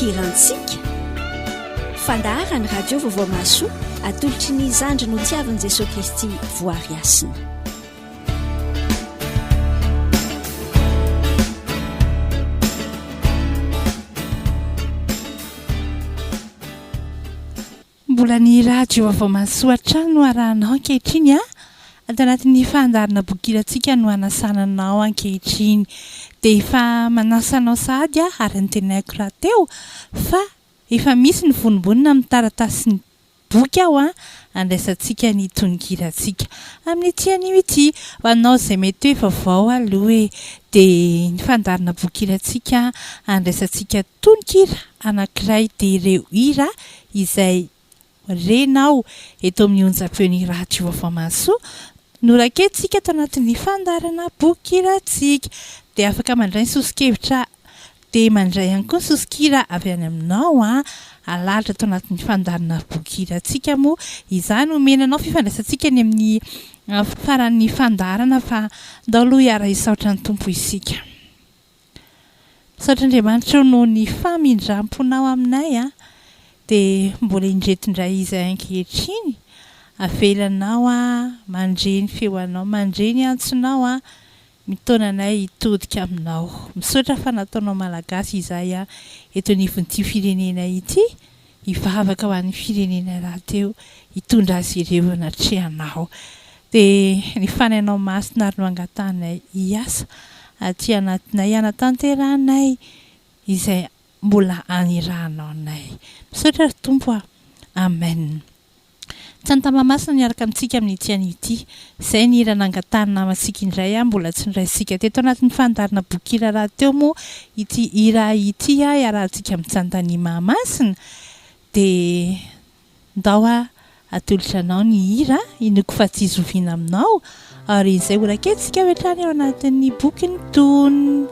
Boky hirantsika. Fandaharan'ny Radio Vaovao Mahasoa atolotry ny zandry notiavin'i Jesoa Kristy voary hasina. Mbola ny Radio Vaovao Mahasoa hatrany no arahanao ankehitriny a! Ato anatin'ny fandaharana boky hirantsika no hanasana anao ankehitriny. Dia efa manasa anao sahady aho ary antenaiko rahateo fa efa misy ny vonombonona amin'ny taratasin'ny boky aho a, handraisantsika ny tononkirantsika amin'ity anio ity. Ho anao izay mety hoe vaovao aloha e, dia ny fandaharana boky hirantsika handraisantsika Tononkira anankiray dia ireo hira izay renao eto amin'ny onjam-peon'ny Radio Vaovao Mahasoa no raketintsika ato anatin'ny fandaharana Boky Hirantsika. Dia afaka mandray ny soso-kevitra dia mandray ihany koa ny soso-kira avy any aminao an! Alahatra ato anatin'ny fandaharana Boky Hirantsika moa izany. Omena anao fifandraisantsika any amin'ny faran'ny fandaharana fa ndao aloha hiara-hisaotra ny Tompo isika. Misaotra Andriamanitra o noho ny famindramponao aminay a, dia mbola indreto indray izahay ankehitriny, avelanao a, mandre ny feoanao, mandre ny antsonao a, mitaona anay hitodika aminao. Misaotra fa nataonao Malagasy izahay a, eto anivon'ity firenena ity, hivavaka ho an'ny firenena rahateo, hitondra azy ireo eo anatrehanao. Dia ny Fanahinao Masina ary no angatahanay hiasa aty anatinay hanatanterahanay izay mbola anirahanao anay. Misaotra ry Tompo a! Amen. Tsantama Masina miaraka amintsika amin'ity anio ity. Izay ny hira nangatahan'ny namantsika indray a, mbola tsy noraisintsika teto anatin'ny fandaharana boky hira rahateo moa ity hira ity a, iarahantsika amin'ny Tsantania Mahamasina. Dia ndao a atolotra anao ny hira Inoako fa tsy zoviana aminao ary izay ho raketintsika avy hatrany ao anatin'ny bokin'ny tonony.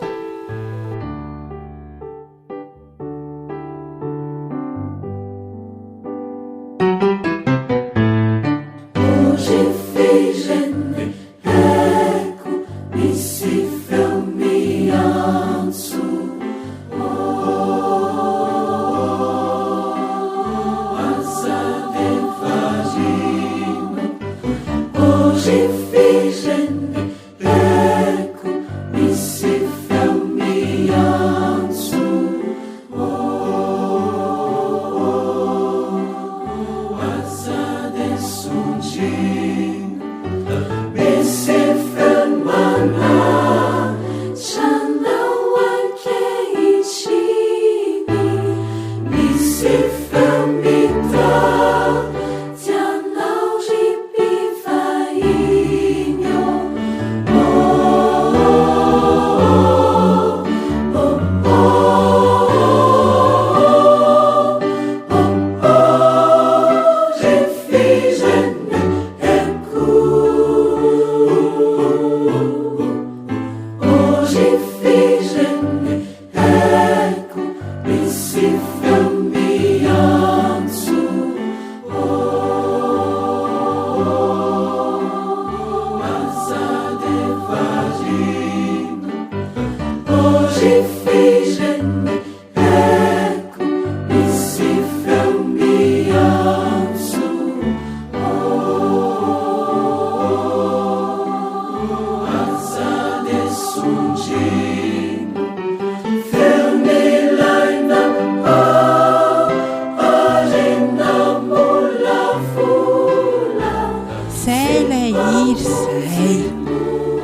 Zay ilay hira izay.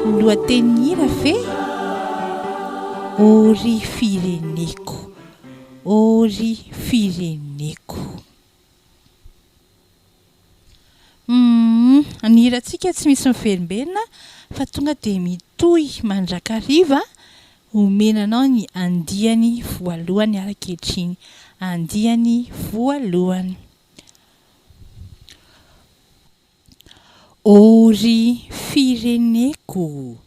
Ny lohatenin'ny hira ve? Ô ry fireneko, ô ry fireneko. Humm, ny hirantsika tsy misy miverimberina fa tonga dia mitohy mandrakariva, omena anao ny andiany voalohany ary ankehitriny, andiany voalohany. Ô ry fireneko,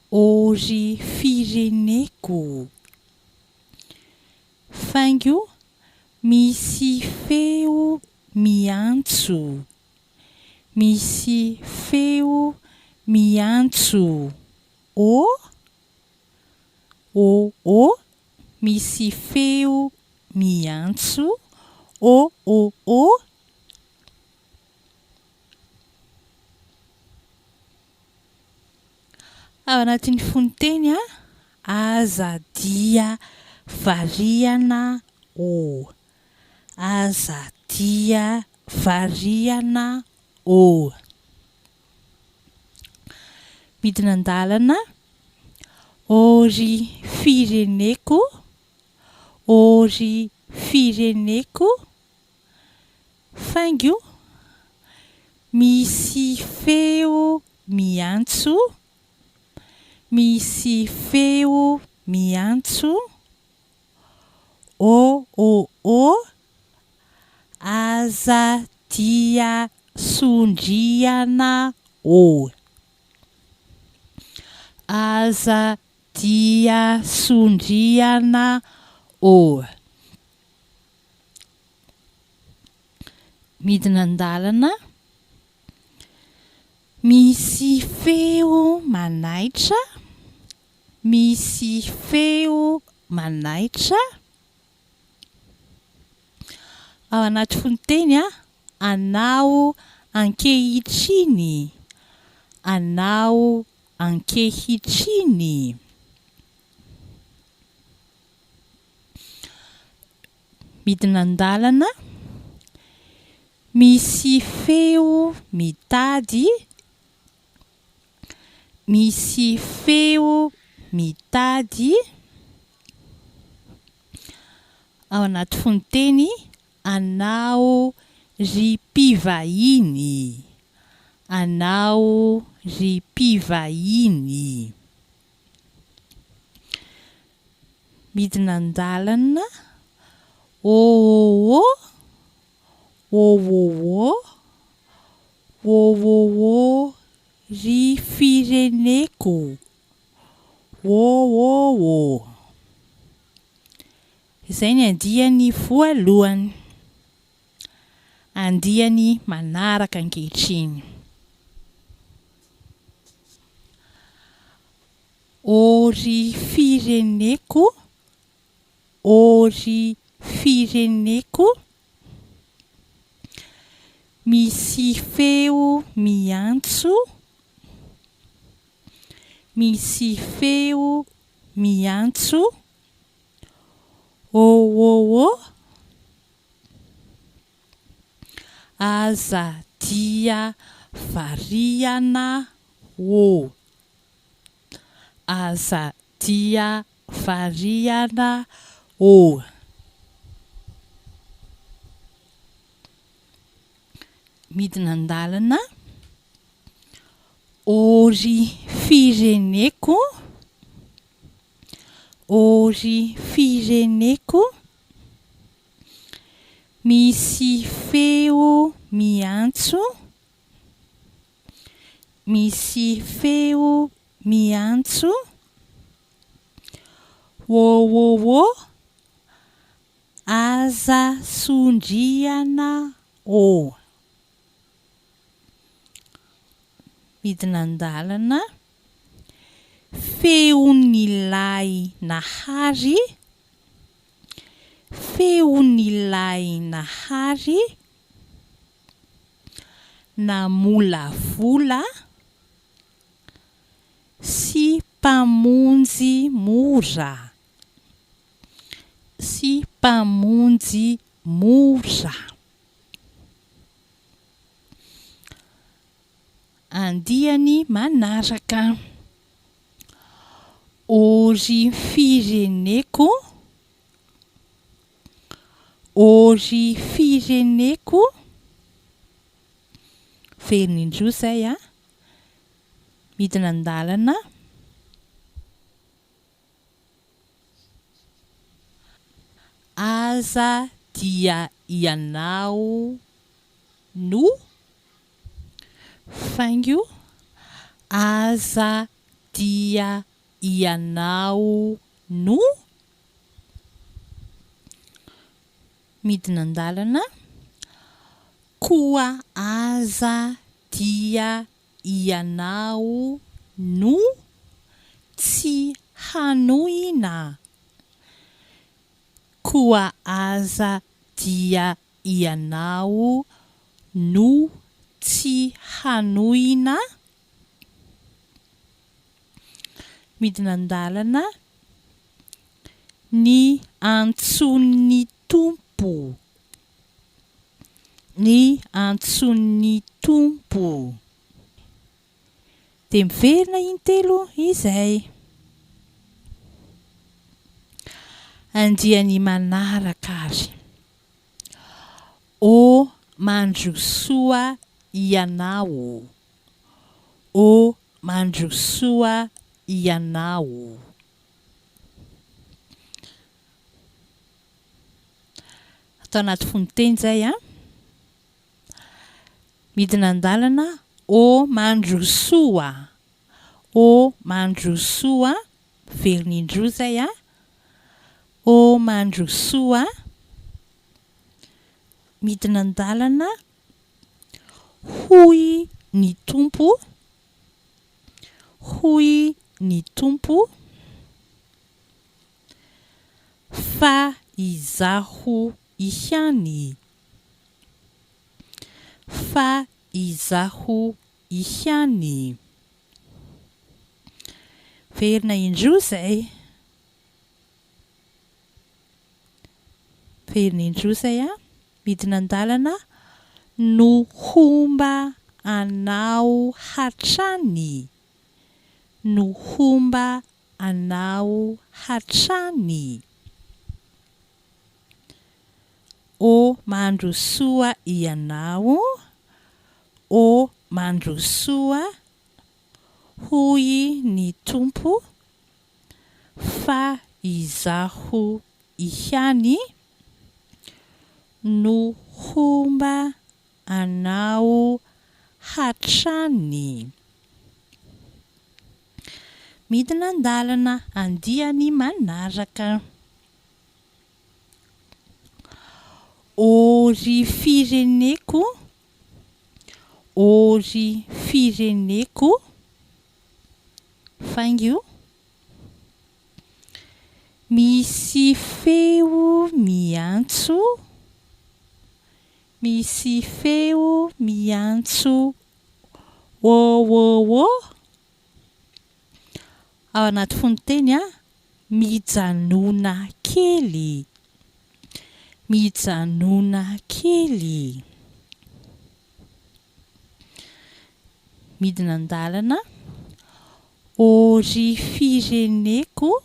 ô ry fireneko, Faingo misy feo miantso, misy feo miantso, ô, ô, ô. Misy feo miantso, ô ô ô. Ao anatin'ny fononteny a, aza dia variana ô. Aza dia variana ô. Midina an-dalana, ô ry fireneko, ô ry fireneko, faingo, misy feo miantso, misy feo miantso, Ô ô ô, aza dia sondriana ô. Aza dia sondriana ô. Midina an-dalana, misy feo manaitra. Misy feo manaitra ao anaty fononteny anao ankehitriny, anao ankehitriny. Midina an-dalana, misy feo mitady. Misy feo mitady ao anaty fononteny anao ry mpivahiny, anao ry mpivahiny. Midina an-dalana, ô ô ô, ô ô ô. Ô-ô-ô ry fireneko Ô-ô-ô. Izay ny andiany voalohany. Andiany manaraka ankehitriny. Ô ry fireneko, ô ry fireneko. Misy feo miantso, misy feo miantso, ô ô ô, aza dia variana ô, aza dia variana ô. Midina an-dalana, ô ry fireneko, ô ry fireneko, misy feo miantso, misy feo miantso, Ô ô ô, aza sondriana ô. Midina an-dalana, feon'ilay nahary, feon'ilay nahary, namolavola. Sy Mpamonjy mora, sy Mpamonjy mora. Andiany manaraka. Ô ry fireneko, ô ry fireneko, verina indroa izay an. Midina an-dalana. Aza dia ianao no faingo Aza dia ianao no midina an-dalana. Koa aza dia ianao no tsy hanohina. Koa aza dia ianao no tsy hanohina midina an-dalana ny antson'ny Tompo, ny antson'ny Tompo. Dia miverina intelo izay. Andiany manaraka ary. Ô mandrosoa ianao Ô mandrosoa ianao. Atao anaty fononteny izay an. Midina an-dalana Ô mandrosoa Ô mandrosoa Miverina indroa izay an. Ô mandrosoa Midina an-dalana Hoy ny Tompo Hoy ny Tompo Fa Izaho ihany Fa Izaho ihany Verina indroa izay Verina indroa izay an. Midina an-dalana no homba anao hatrany No homba anao hatrany Ô mandrosoa ianao Ô mandrosoa Hoy ny Tompo Fa izaho ihany no homba anao hatrany. Midina an-dalana andiany manaraka. Ô ry fireneko, ô ry fireneko, faingo. Misy feo miantso, misy feo miantso Ô-ô-ô Ao anaty fononteny a, mijanona kely, mijanona kely. Midina an-dalana. Ô ry fireneko,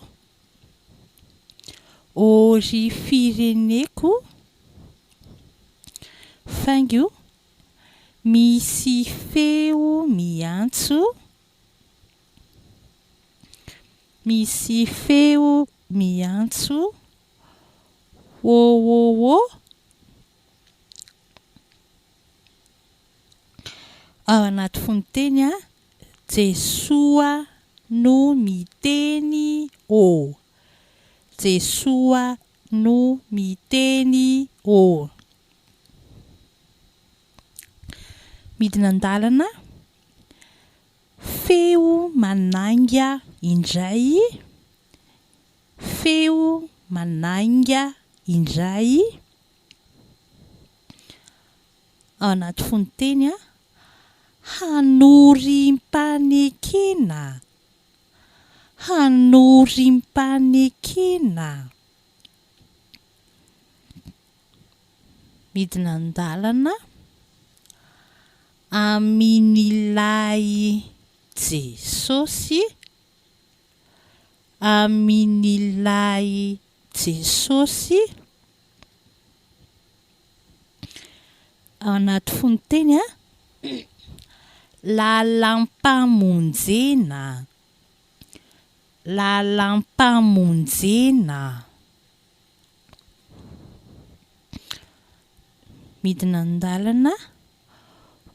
ô ry fireneko, faingo misy feo miantso, misy feo miantso, ô ô ô. Ao anaty fononteny a, Jesoa no miteny ô! Jesoa no miteny ô! Midina an-dalana, feo manainga indray, feo manainga indray. Ao anaty fononteny a, hanorim-panekena, hanorim-panekena. Midina an-dalana amin'ilay Jesosy, amin'ilay Jesosy. Ao anaty fononteny a, lalam-pamonjena, lalam-pamonjena. Midina an-dalana,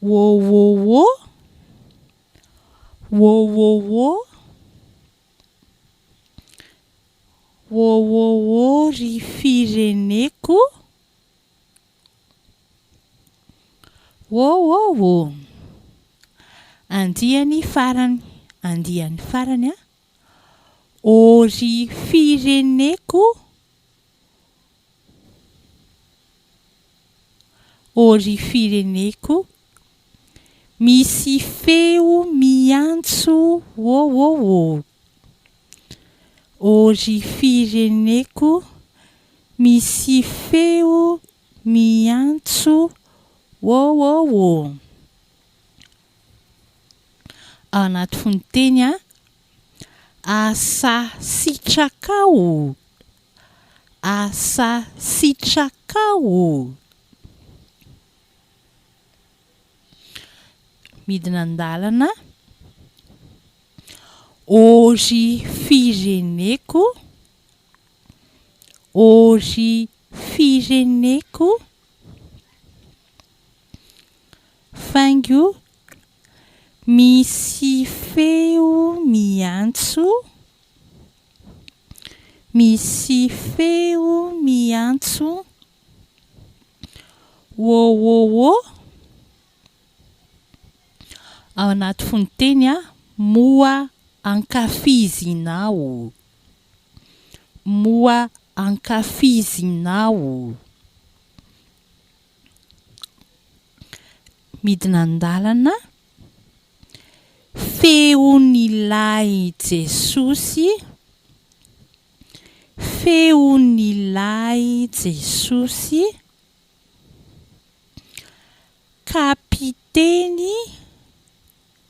Wôwôwô, wôwôwô. Wôwôwô ry fireneko Wôwôwô Andiany farany andiany farany a Ô ry fireneko. Ô ry fireneko, misy feo miantso ô ô ô. Ô ry fireneko, misy feo miantso ô ô ô. Ao anaty fononteny a, asa sitrakao, asa sitrakao. Midina an-dalana, ô ry fireneko, ô ry fireneko. Faingo, misy feo miantso, misy feo miantso, Ô-ô-ô, ao anaty fononteny a, moa ankafizinao, moa ankafizinao. Midina an-dalana, feon'ilay Jesosy, feon'ilay Jesosy, Kapiteny,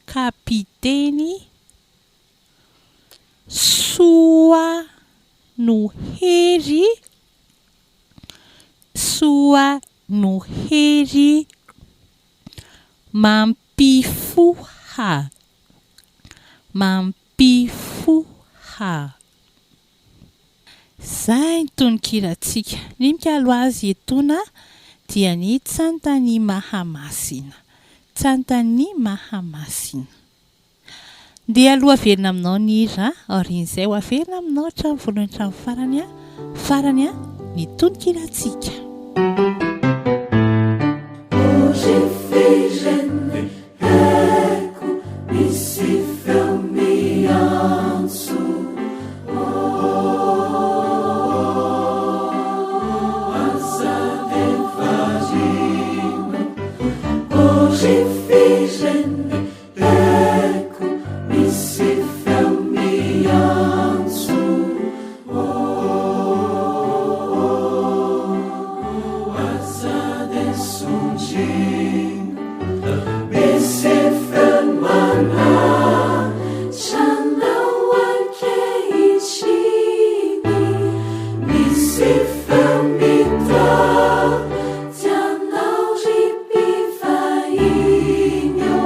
kapiteny, soa no hery, Soa no hery mampifoha, mampifoha. Zay ny tononkirantsika. Ny mikalo azy etoana dia ny Tsantan'i Mahamasina. Tsantan'i Mahamasina. Ndeha aloha averina aminao ny hira aorian'izay ho averina aminao hatramin'ny voalohany hatramin'ny farany farany ny tononkirantsika. Eko misy feo miantso oh aza de sondriana misy feo manatitra anao ankehitriny misy feo mitady anao ry mpivahiny ô.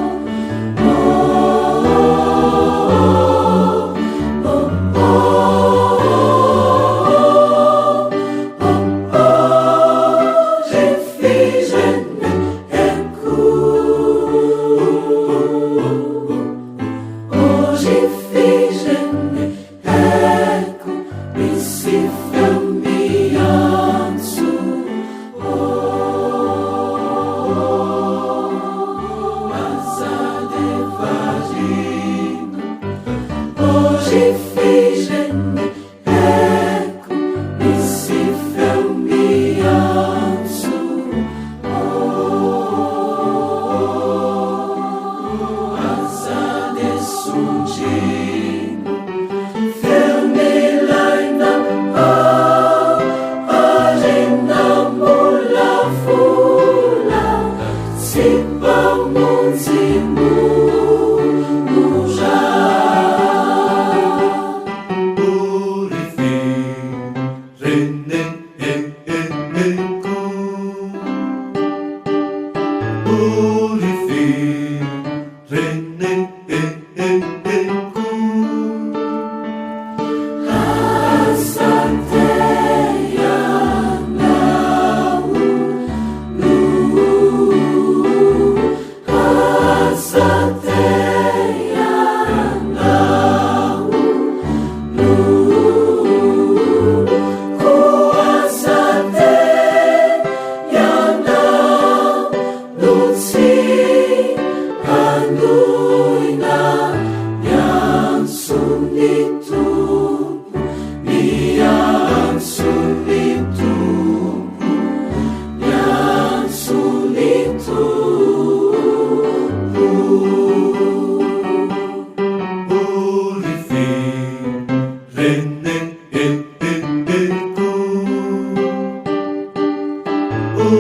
O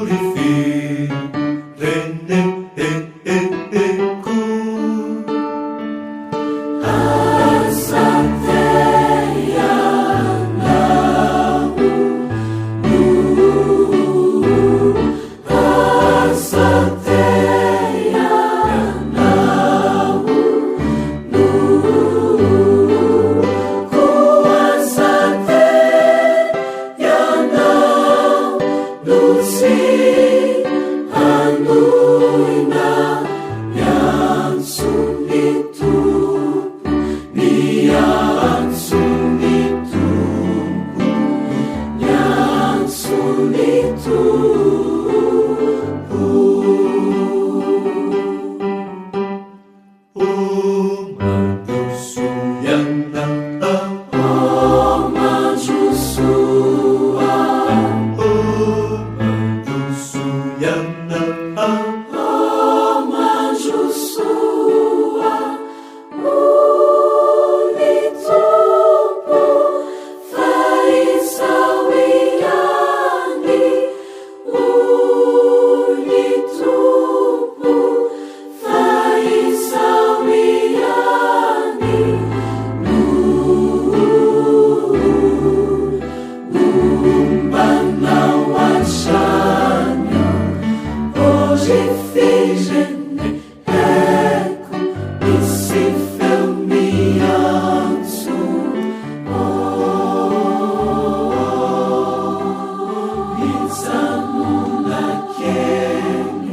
ry fireneko. Aza te ianao Aza te ianao Koa aza te ianao no tsy hanoina ny antson'ny Tompo, ny antson'ny Tompo, ny antson'ny Tompo. O mandrosoa ianao. O mandrosoa. O mandrosoa ianao. O mandrosoa. Hoy ny Tompo, fa izaho ihany. Hoy ny Tompo, fa izaho ihany no homba anao hatrany. Hoje fireneko, misy feo miantso. Oh, mijanona kely.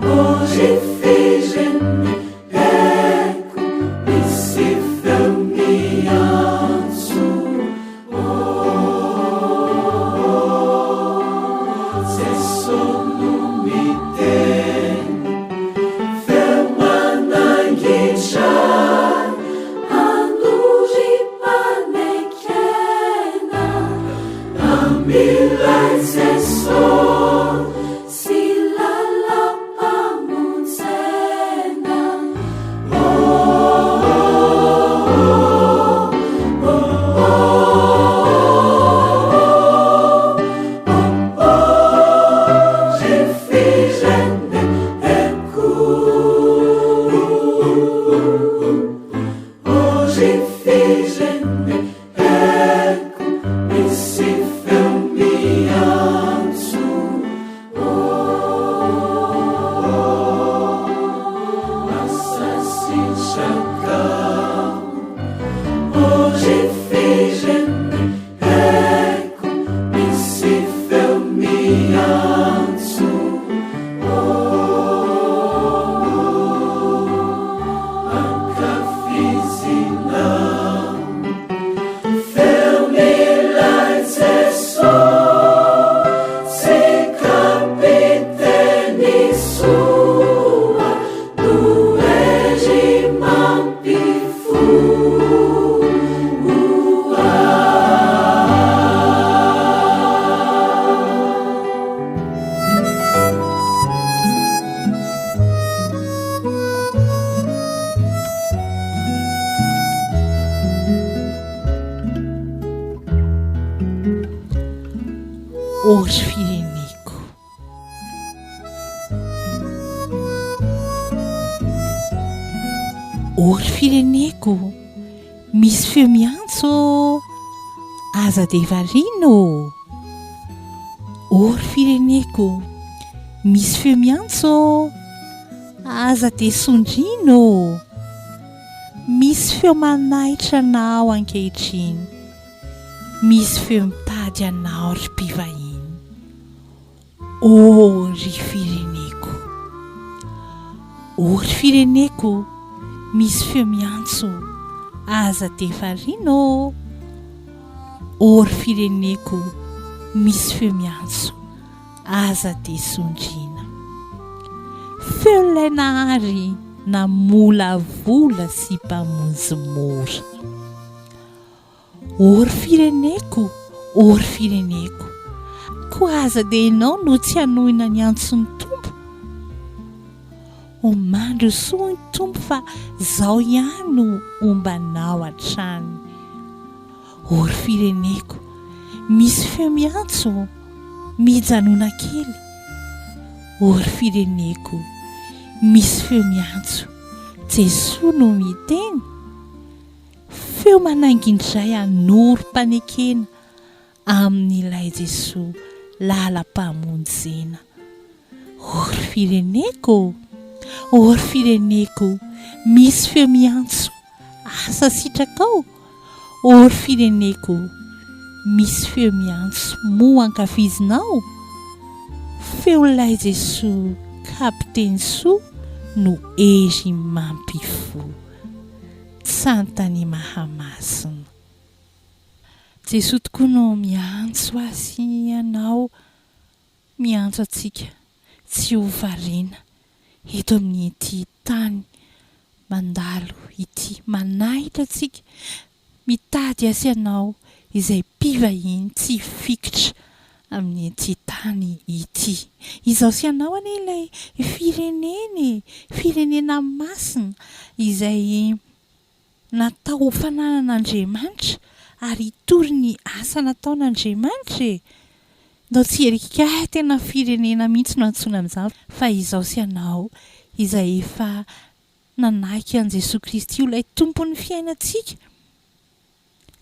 Hoje fireneko, misy feo miantso. Oh, Jeso no miteny, feo manangitra hanorim-panekena amin'ilay Jeso sy lalam-pamonjena. Oh, oh, oh, oh, oh, ry fireneko. Oh, ry fireneko, misy feo miantso. Oh, asa sitrakao. Oh, ry fireneko, misy feo miantso. Oh, ankafizinao. Feon'ilay Jeso sy kapiteny soa no hery mampifoha. Ô ry fireneko! Ô ry fireneko! Misy feo miantso ô! Aza dia variana ô! Ô ry fireneko! Misy feo miantso ô! Aza dia sondriana ô! Misy feo manaitra anao ankehitriny. Misy feo mitady anao ry mpivahiny. Ô ry fireneko! Ô ry fireneko, misy feo miantso, aza dia variana ô! Ô ry fireneko, misy feo miantso, aza dia sondriana. Feo ilay Nahary namolavola sy Mpamonjy mora. Ô ry fireneko, ô ry fireneko, koa aza dia ianao no tsy hanohina ny antson'ny Tompo. O mandrosoa ny Tompo fa zao ihany no homba anao hatrany. Ô ry fireneko, misy feo miantso ô! Mijanona kely, ô ry fireneko, misy feo miantso, Jesoa no miteny. Feo manainga indray hanorim-panekena amin'ilay Jesoa lalam-pamonjena. Ô ry fireneko ô! Ô ry fireneko, misy feo miantso, asa sitrakao? Ô ry fireneko, misy feo miantso, moa ankafizinao? Feon'ilay Jesoa Kapiteny soa no hery mampifoha. Tsantany Mahamasina. Jesoa tokoa no miantso ahy sy ianao miantso antsika tsy ho variana eto amin'ity tany mandalo ity. Manahitra antsika, mitady ahy sy ianao izay mpivahiny tsy hifikitra amin'ity tany ity. Izaho sy ianao anie ilay firenena e, firenena masina izay Natao ho fananan'Andriamanitra ary hitory ny asa nataon'Andriamanitra e! Ndao tsy hierikika ahy tena firenena mihitsy no antsoina amin'izany fa izaho sy ianao izay efa nanaiky an'i Jesoa Kristy ho ilay Tompon'ny fiainantsika.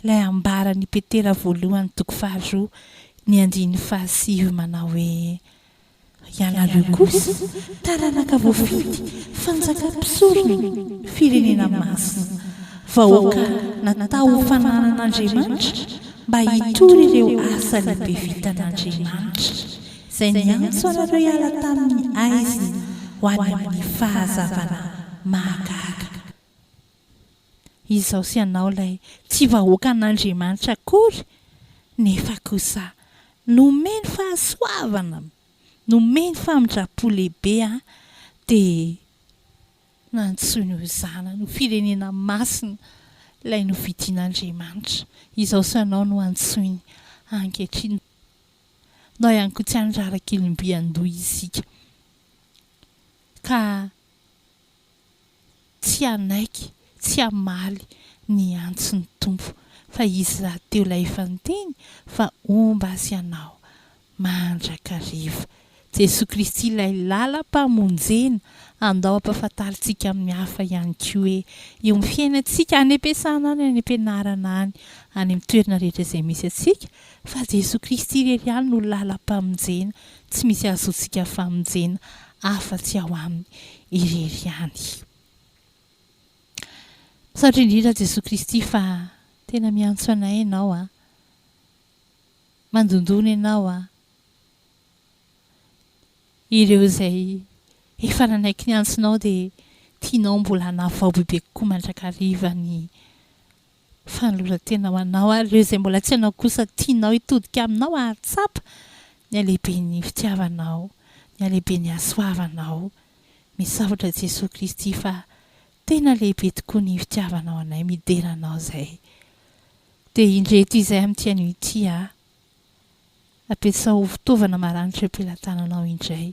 Ilay ambaran'i Petera voalohany toko faharoa ny andininy fahasivy manao hoe, Ianareo kosa, taranaka voafidy, fanjaka mpisorona, firenena masina, vahoaka natao ho fananan'Andriamanitra, mba hitory ireo asa lehibe vitan'Andriamanitra, izay niantso anareo hiala tamin'ny haizina ho any amin'ny fahazavana mahagaga. Izaho sy ianao ilay tsy vahoakan'Andriamanitra akory nefa kosa nomeny fahasoavana, nomeny famindram-po lehibe aho dia nantsoiny ho zanany, ho firenena masina ilay novidian'Andriamanitra. Izaho sy ianao no antsoiny ankehitriny. Ndao ihany koa tsy handraraka ilomby an-doha isika ka tsy hanaiky, tsy hamaly ny antson'ny Tompo, fa Izy rahateo ilay efa niteny fa homba azy ianao mandrakariva. Jesoa Kristy ilay lalam-pamonjena, andao hampafantarintsika amin'ny hafa ihany koa hoe eo amin'ny fiainantsika, any am-piasana any, any am-pianarana any, any amin'ny toerana rehetra izay misy antsika, fa Jesoa Kristy irery ihany no lalam-pamonjena, tsy misy ahazoantsika famonjena afa-tsy ao Aminy irery ihany. Misaotra indrindra Jesoa Kristy fa tena miantso anay Ianao a. Mandondona Ianao a. Ireo izay efa nanaiky ny antsonao dia tianao mbola hanavao bebe kokoa mandrakariva ny fanoloran-tena ho anao ary ireo izay mbola tsy anao kosa tianao hitodika aminao hahatsapa ny halehiben'ny fitiavanao, ny halehiben'ny hasoavanao. Misaotra Jesoa Kristy fa tena lehibe tokoa ny fitiavanao anay, midera anao izay. Dia indreto izay amin'ity anio ity aho. Ampiasao ho fitaovana maranitra eo am-pelatananao indray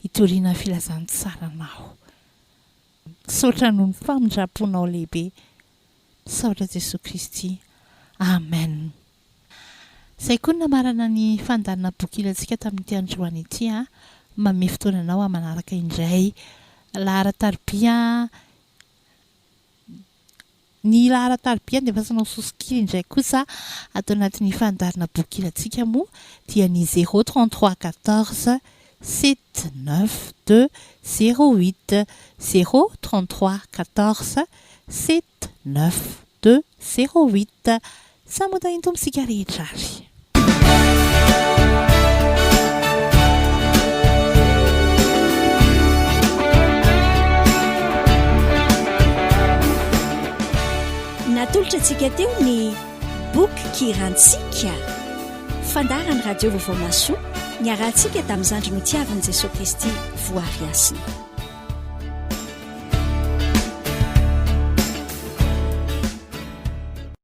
hitoriana ny filazantsaranao. Misaotra noho ny famindram-ponao lehibe. Misaotra Jesoa Kristy. Amen. Izay koa no namarana ny fandaharana boky ilantsika tamin'ity androany ity a. Manome fotoana anao aho manaraka indray. Laharan-tariby a. Ny laharan-tariby andefasanao soso-kira indray kosa ato anatin'ny fandaharana boky ilantsika moa dia ny zéro 33 14 7 9 2 zéro 8 zéro 33 14 7 9 2 0 8 Samy ho tahin'ny Tompo isika rehetra ary. Natolotra antsika teo ny boky kirantsika. Fandaharan'ny Radio Vaovao Mahasoa niarahantsika tamin'ny zandry notiavin'i Jesoa Kristy voary hasina.